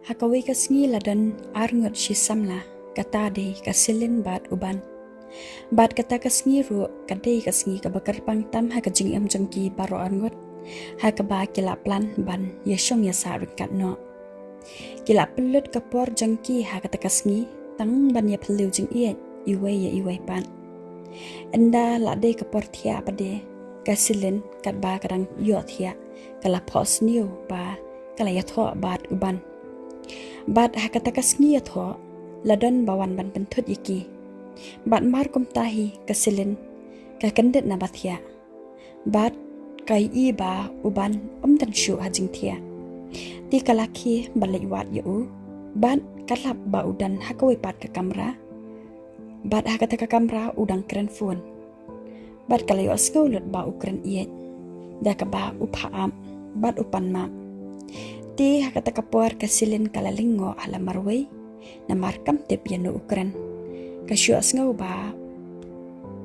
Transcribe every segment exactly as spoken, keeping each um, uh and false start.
Ha kawei ka sngi la don ar ngut shi samla, kata dei ka Celine bad u Ban. Bad kata ka sngi ruh ka dei ka sngi kaba kyrpang tam ha ka jingim jong ki baroh ar ngut, ha kaba ki la plan ban ïashong ïasah ryngkat noh. Ki la pynlut ka por jong ki ha kata ka sngi tang ban ïaphylliew jingïeit iwei ïa iwei pat. Ynda la dei ka por thiah pat de, ka Celine katba ka dang ïoh thiah ka la phohsniew ba ka la ïathoh bad u Ban. Bad ha kata ka sngi ïathoh la don ba wan ban pynthut ïa ki. Bad mar kumta hi ka Celine ka kyndit na ba thiah. Bad ka ïohi ba u Ban um don shuh ha jingthiah. Te ka la khie ban leit wad ïa u. Bad ka lap ba u don ha kawei pat ka kamra. Bad ha kata ka kamra u dang kren phone. Bad ka la ïohsngew lut ba u kren ïeit da kaba u phah ap bad u pan map. Te ha kata ka por ka Celine ka la lyngngoh ha la marwei, namar kam tip ïano u kren. Ka shu ïohsngew ba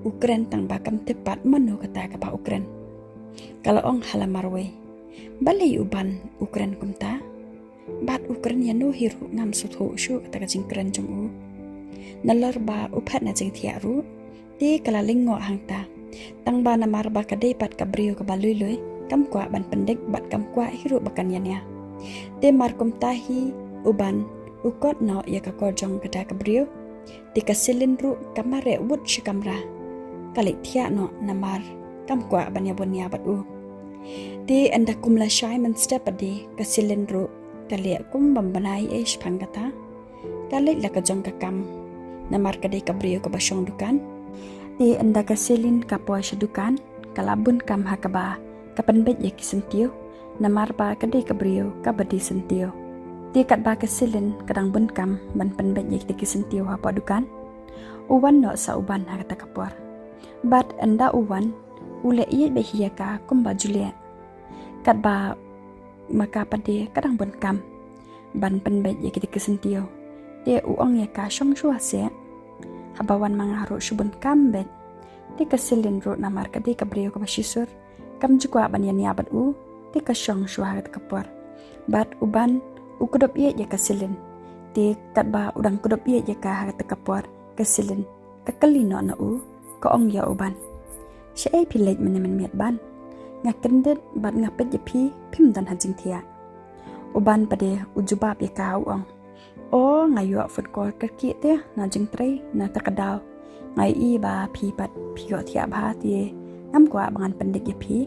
u kren tang ba kam tip pat mano kata kaba u kren. Ka la ong ha la marwei, balei u Ban u kren kumta? Bad u kren ïano hi ruh, ngam sngewthuh shuh kata ka jingkren jong u. Nalor ba u phet na jingthiah ruh, te ka la lyngngoh hangta. Tang ba namar ba ka dei pat ka briew kaba lui lui, kam kwah ban pyndik bad kam kwah hi ruh ba kan ïania. Te mar kumta hi u Ban u kot noh ïa ka kor jong kata ka briew. Te ka Celine ruh ka mareh wut sha kamra. Ka leit thiah noh namar kam kwah ban ïabun ïa bad u. Te ynda kum la shai mynstep pat de, ka Celine ruh ka leh kum bym bna ei ei shaphang kata. Ka leit la ka jong ka kam, namar ka dei ka briew kaba shong dukan. Te ynda ka Celine ka poi sha dukan, ka la bun kam ha kaba ka pynbeit ïa ki syntiew, namar ba ka dei ka briew kaba die syntiew. Te katba ka Celine ka dang bun kam ban pynbeit ïa kita ki syntiew hapoh dukan, u wan noh sa u Ban ha kata ka por. Bad ynda u wan, u leh ïeit beit hi ïa ka kumba ju leh. Katba ma ka pat de ka dang bun kam ban pynbeit ïa kita ki syntiew. Te u ong ïa ka, shong shuwa seh. Haba wan ma nga ruh shu bun kam beit. Te ka Celine ruh namar ka dei ka briew kaba shisur, kam ju kwah ban ïania bad u, te ka shong shuwa ha kata ka por. Bad u Ban u kdup ïeit ïa ka Celine. Te katba u dang kdup ïeit ïa ka ha kata ka por, ka Celine ka kylli noh na u, ka ong ïa u Ban, shaei phi leit mynne mynmiet Ban? Nga kyndit bad nga peit ïa phi, phim don ha jingthiah. U Ban pat de u jubab ïa ka, u ong, o, nga ïoh phone call kyrkieh te na jingtrei, na kata ka daw nga ïohi ba phi pat phi ïoh thiah bha, te ngam kwah ba ngan pyndik ïa phi.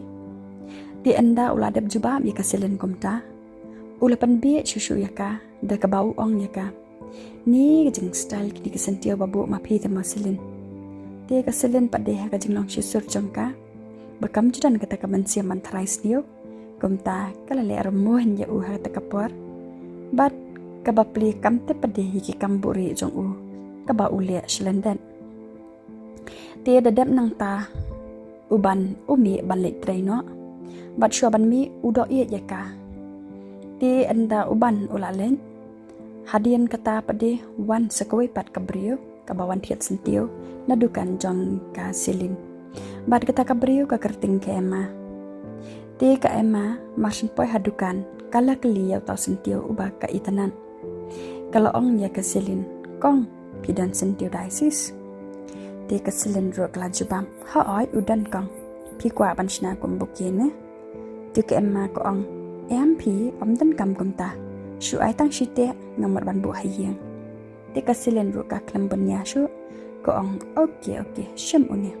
Te ynda u la dep jubab ïa ka Celine kumta, u la pynbieit shuh shuh ïa ka da kaba u ong ïa ka, ne ka jingstyle kine ki syntiew ba buh ma phi te mo Celine. Te ka Celine pat de ha ka jinglong shisur jong ka, ba kam ju don kata ka mynsiem ban tharai sniew, kumta ka la leh rymmuh ïa u ha kata ka por. Bad kaba plie, kam tip pat de ïa ki kam buhrieh jong u kaba u leh sha lyndet. Te da dep nangta u Ban u mih ban leit trei noh. Bad shuwa ban mih u doh ïeit ïa ka. Te ynda u Ban u la leit, hadien kata pat de wan sa kawei pat ka briew kaba wan thied syntiew na dukan jong ka Celine. Bad kata ka briew ka kyrteng ka Emma. Te ka Emma mar shen poi ha dukan ka la kylli ïa uta u syntiew uba ka itynnad. Ka la ong ïa ka Celine, kong, phi don syntiew dialysis? Te ka Celine ruh ka la jubab, hooid u don kong, phi kwah ban shna kum bouquet ne? Te ka Emma ka ong, em phi, ym donkam kumta, shu ai tang shi teh, nga mut ban buh ha ïing. Te ka Celine ruh ka khlem bun ïa shuh, ka ong, okay okay, shim une.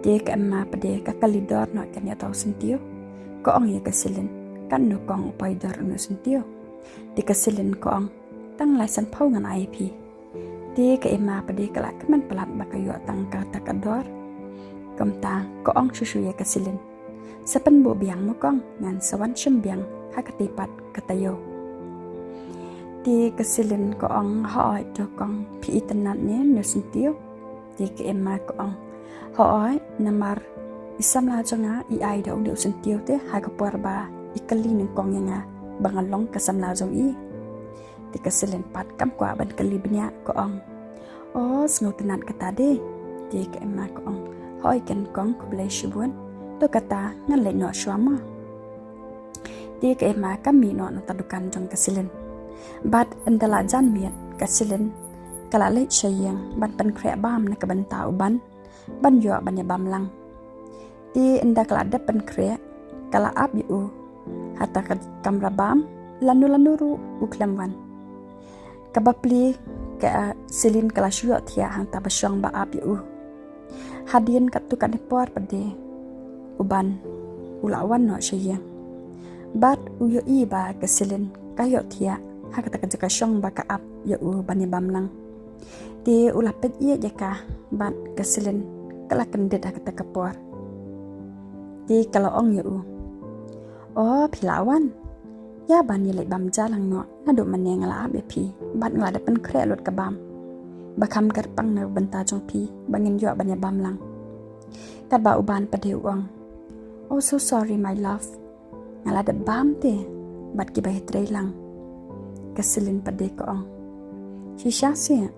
Te ka Emma pat de ka kylli dor noh ïa kane uta u syntiew. Ka ong ïa ka Celine, katno kong u poi dor une u syntiew? Te ka Celine ka ong, tang lai san phew ngan ai ïa phi. Te ka Emma pat de ka la kmen palat ba ka ïoh tang kata ka dor. Kumta ka ong shuh shuh ïa ka Celine, sa pynbuh biang mo kong, ngan sa wan shim biang ha katei pat ka taïew. Te ka Celine ka ong, hooid to kong, phi itynnad ne une u syntiew? Te ka Emma ka ong, hooid, namar i samla jong nga i ai da une u syntiew te ha ka por ba i kylli nyngkong ïa nga ba nga long ka samla jong i. Te ka Celine pat kam kwah ban kylli bniah, ka ong, o, sngewtynnad kata de. Te ka Emma ka ong, hooid keiñ kong, khublei shibun. To kata ngan leit noh shuwa mo. Te ka Emma ka mih noh na uta u dukan jong ka Celine. Bad ynda la jan miet, ka Selin ka la leit sha ïing ban pynkhreh bam na ka bynta u Ban ban ïoh ban ïa bam lang. Te ynda ka la dep pynkhreh, ka la ap ïa u hata ka kamra bam, lano lano ruh u khlem wan. Kaba plie, ka Selin ka la shu ïohthiah hangta ba shong ba ap ïa u. Hadien katto katne por pat de, u Ban u la wan noh sha ïing. Bad u ïohi ba ka Selin ka ïohthiah ha kata ka jaka shong ba ka ap ïa u ban ïa bam lang. Te u la peit ïa ka, bad ka Selin ka la kyndit ha kata ka por. Te ka la ong ïa u, "O, phi la wan? Ïa ban ïa leit bam ja lang noh, naduh mynne nga la ap ïa phi, bad nga la dep pynkhreh lut ka bam ba kham kyrpang na bynta jong phi ba ngin ïoh ban ïa bam lang." Katba u Ban pat de u ong, "Oh, so sorry, my love. Nga la dep bam te bad kiba ïatrei lang." Ka Selin pat de ka ong, "Shisha seh?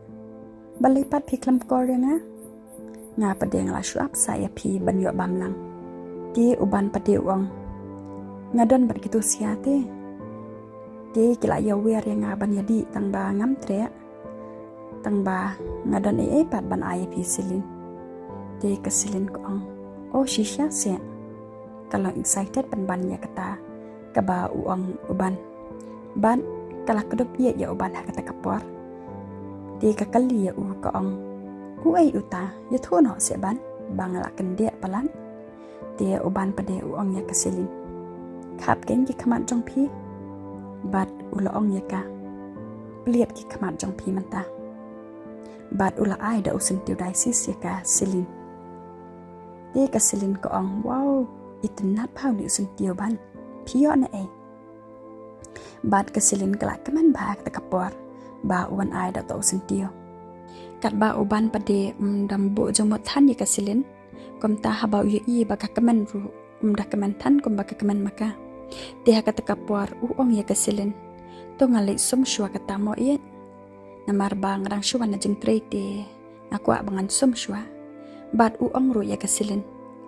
Balei pat phi khlem kor ïa nga? Nga pat de nga la shu ap sah ïa phi ban ïoh bam lang." Te u Ban pat de u ong, "Nga don bad kito sha te. Te ki la ïawer ïa nga ban ïadih tang ba ngam treh, tang ba nga don ei ei pat ban ai ïa phi, Selin." Te ka Selin ka ong, "O, shisha seh?" Ka long excited pynban ïa kata kaba u ong u Ban. Bad ka la kdup ïa ïa u Ban ha kata ka por. Te ka kylli ïa u, ka ong, "Uei uta, ïathuh noh seh Ban, ba nga la kyndit palat." Te u Ban pat de u ong ïa ka Selin, "Khap keiñ ki khmat jong phi." Bad u la ong ïa ka, "Plied ki khmat jong phi mynta." Bad u la ai da u syntiew dices ïa ka Selin. Te ka Selin ka ong, "Wow, itynnad bha une u syntiew Ban. Phi ïoh na ei?" Bad ka Selin ka la kmen bha ha kata ka por ba u wan ai da uta u syntiew. Katba u Ban pat de um dang buh jingmut than ïa ka Selin, kumta haba u ïohi ba ka kmen ruh um da kmen than kumba ka kmen ma ka. Te ha kata ka por u ong ïa ka Selin, "To nga leit sum shuwa kata mo ïeit. Namar ba nga dang shu wan na jingtrei te nga kwah ba ngan sum shuwa." Bad u ong ruh ïa ka Selin,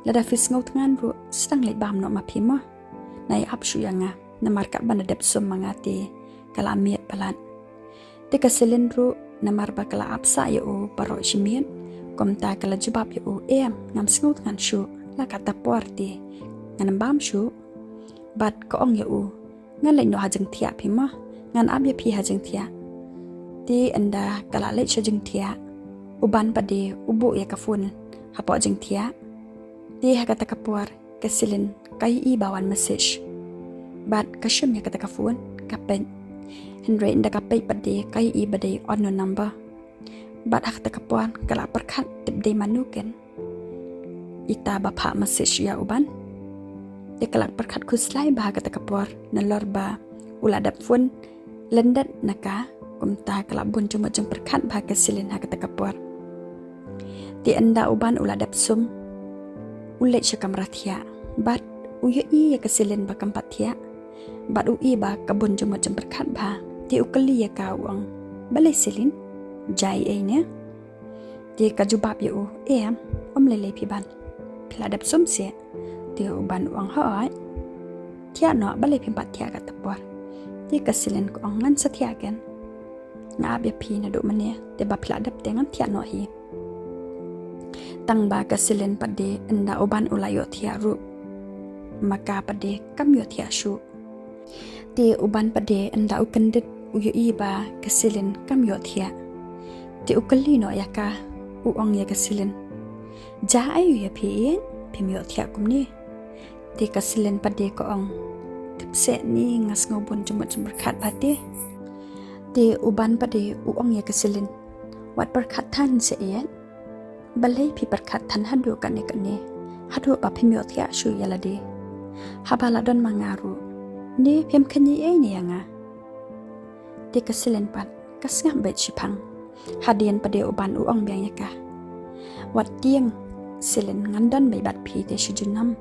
"Lada phi sngew thngan ruh, sdang leit bam noh ma phi mo. Nai ap shuh ïa nga, namar katba nga dep sum ma nga te ka la miet palat." Te ka Selin ruh, namar ba ka la ap sah ïa u baroh shi miet, kumta ka la jubab ïa u, "Em, ngam sngew thngan shuh, la kata por te ngan ym bam shuh." Bad ka ong ïa u, "Ngan leit noh ha jingthiah phi mo, ngan ap ïa phi ha jingthiah." Te ynda ka la leit sha jingthiah, u Ban pat de u buh ïa ka phone hapoh jingthiah. Te ha kata ka por ka Selin ka ïohi ba wan message. Bad ka shim ïa kata ka phone, ka peit. Hynrei ynda ka peit pat de ka ïohi ba dei unknown number. Bad ha kata ka por ka la pyrkhat tip dei mano ken ita ba phah message ïa u Ban. Te ka la pyrkhat khuslai bha ha kata ka por, nalor ba u la dep phone lyndet na ka, kumta ka la bun jingmut jingpyrkhat bha ka Selin ha kata ka por. Te ynda u Ban u la dep sum, u leit sha kamra thiah, bad u ïohi ïa ka Selin ba kam pat thiah. Bad u i ba ka bun jingmut jingpyrkhat bha. Te u kylli ïa ka, u ong, "Balei Selin? Jia ei ne?" Te ka jubab ïa u, "Em, ym lei lei phi Ban. Phi la dep sum seh?" Te u Ban u ong, "Hooid. Thiah noh, balei phim pat thiah kata por?" Te ka Selin ka ong, "Ngan sa thiah ken. Nga ap ïa phi naduh mynne, te ba phi la dep te ngan thiah noh hi." Tang ba ka Selin pat de ynda u Ban u la ïohthiah ruh, ma ka pat de kam ïohthiah shuh. Te u Ban pat de ynda u kyndit u ïohi ba ka Selin kam ïohthiah. Te u kylli noh ïa ka, u ong ïa ka Selin, "Jia aïu ïa phi ïeit, phim ïohthiah kumne?" Te ka Selin pat de ka ong, "Tip seh ne, nga sngew bun jingmut jingpyrkhat bha te." Te u Ban pat de u ong ïa ka Selin, "Wat pyrkhat than seh ïeit. Balei phi pyrkhat than haduh katne katne, haduh ba phim ïohthiah shuh ïa lade? Haba la don ma nga ruh, ne phim kynmaw ei ne ïa nga?" Te ka Selin pat ka sngap beit shiphang. Hadien pat de u Ban u ong biang ïa ka, "Wat tieng Selin, ngan don beit bad phi te sha junom.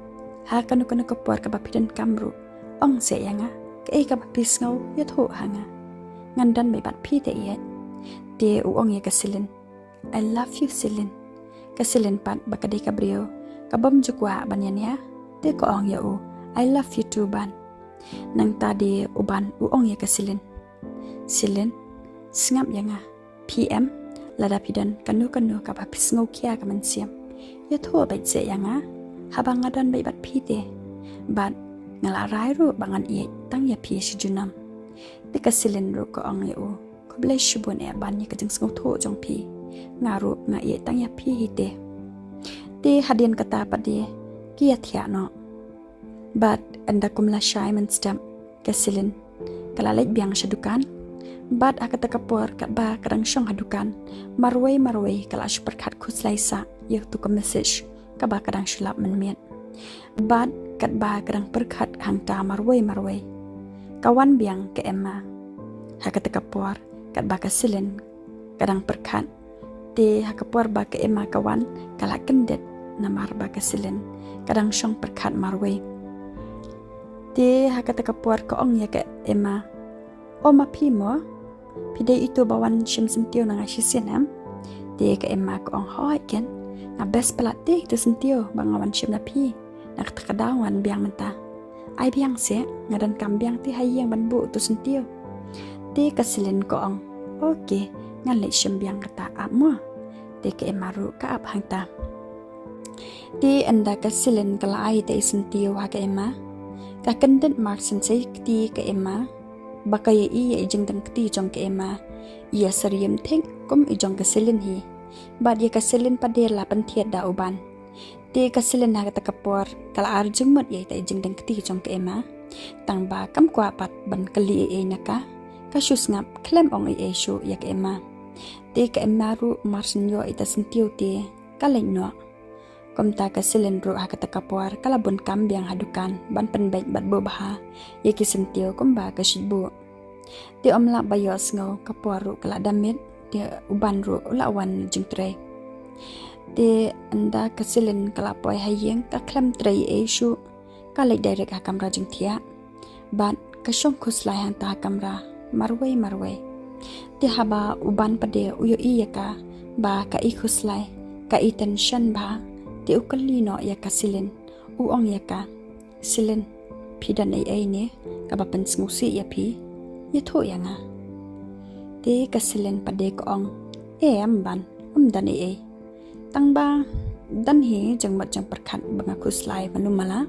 Ha kano kano ka por kaba phi donkam ruh, ong seh ïa nga. Kaei kaba phi sngew, ïathuh ha nga. Ngan don beit bad phi te ïeit." Te u ong ïa ka Selin, "I love you Selin." Ka Selin pat ba ka dei ka briew ka bym ju kwah ban ïania, te ka ong ïa u, "I love you too Ban." Nangta de u Ban u ong ïa ka Selin, Selin, sngap ïa nga. Phi em, lada phi don kano kano kaba phi sngew khia ka mynsiem, ïathuh beit seh ïa nga. Haba nga don beit bad phi te, bad nga la rai ruh ba ngan ïeit tang ïa phi shi junom. Te ka Selin ruh ka ong ïa u, khublei shibun eh Ban ïa ka jingsngewthuh jong phi. Nga ruh nga ïeit tang ïa phi hi te. Te hadien kata pat de ki ïathiah noh. Bad ynda kum la shai mynstep, ka Selin ka la leit biang sha dukan. Bad ha kata ka por katba ka dang shong ha dukan, marwei marwei ka la shu pyrkhat khuslai sah ïa katu ka message kaba ka dang shu lap mynmiet. Bad katba ka dang pyrkhat hangta marwei marwei, ka wan biang ka Emma. Ha kata ka por katba ka Selin ka dang pyrkhat, te ha ka por ba ka Emma ka wan, ka la kyndit namar ba ka Selin ka dang shong pyrkhat marwei. Te ha kata ka por ka ong ïa ka Emma, "O ma phi mo, phi dei itu ba wan shim syntiew na nga shisien em?" Te ka Emma ka ong, "Hooid keiñ, nga best palat te itu syntiew ba nga wan shim na phi. Na kata ka daw ngan biang mynta." "Ai biang seh, nga donkam biang te ha ïing ban buh utu syntiew." Te ka Selin ka ong, "Okay, ngan leit shim biang kata, ap mo." Te ka Emma ruh ka ap hangta. Te ynda ka Selin ka la ai ïa i syntiew ha ka Emma, ka kyndit marsien sa ïa kti ka Emma ba ka ïohi ïa i jingdon kti jong ka Emma, ïa syriem thik kum i jong ka Selin hi. Bad ïa ka Selin pat de la pynthied da u Ban. Te ka Selin ha kata ka por ka la ar jingmut ïa ita i jingdon kti jong ka Emma. Tang ba kam kwah pat ban kylli ei ei na ka, ka shu sngap khlem ong ei ei shuh ïa ka Emma. Te ka Emma ruh marsien ïoh ita syntiew te ka leit noh. Kumta ka Selin ruh ha kata ka por ka la bun kam biang ha dukan ban pynbeit bad buh bha ïa ki syntiew kumba ka shait buh. Te ym lah ba ïohsngew, ka por ruh ka la da miet, te u Ban ruh u la wan jingtrei. Te ynda ka Selin ka la poi ha ïing, ka khlem trei ei ei shuh, ka leit direct ha kamra jingthiah. Bad ka shong khuslai hangta ha kamra marwei marwei. Te haba u Ban pat de u ïohi ïa ka ba ka i khuslai, ka i tension bha, te u kylli noh ïa ka Selin. U ong ïa ka, "Selin, phi don ei ei ne kaba pynsngewsih ïa phi? Ïathuh ïa nga." Te ka Selin pat de ka ong, "Em Ban, ym don ei ei. Tang ba don hi jingmut jingpyrkhat ba nga khuslai malu mala."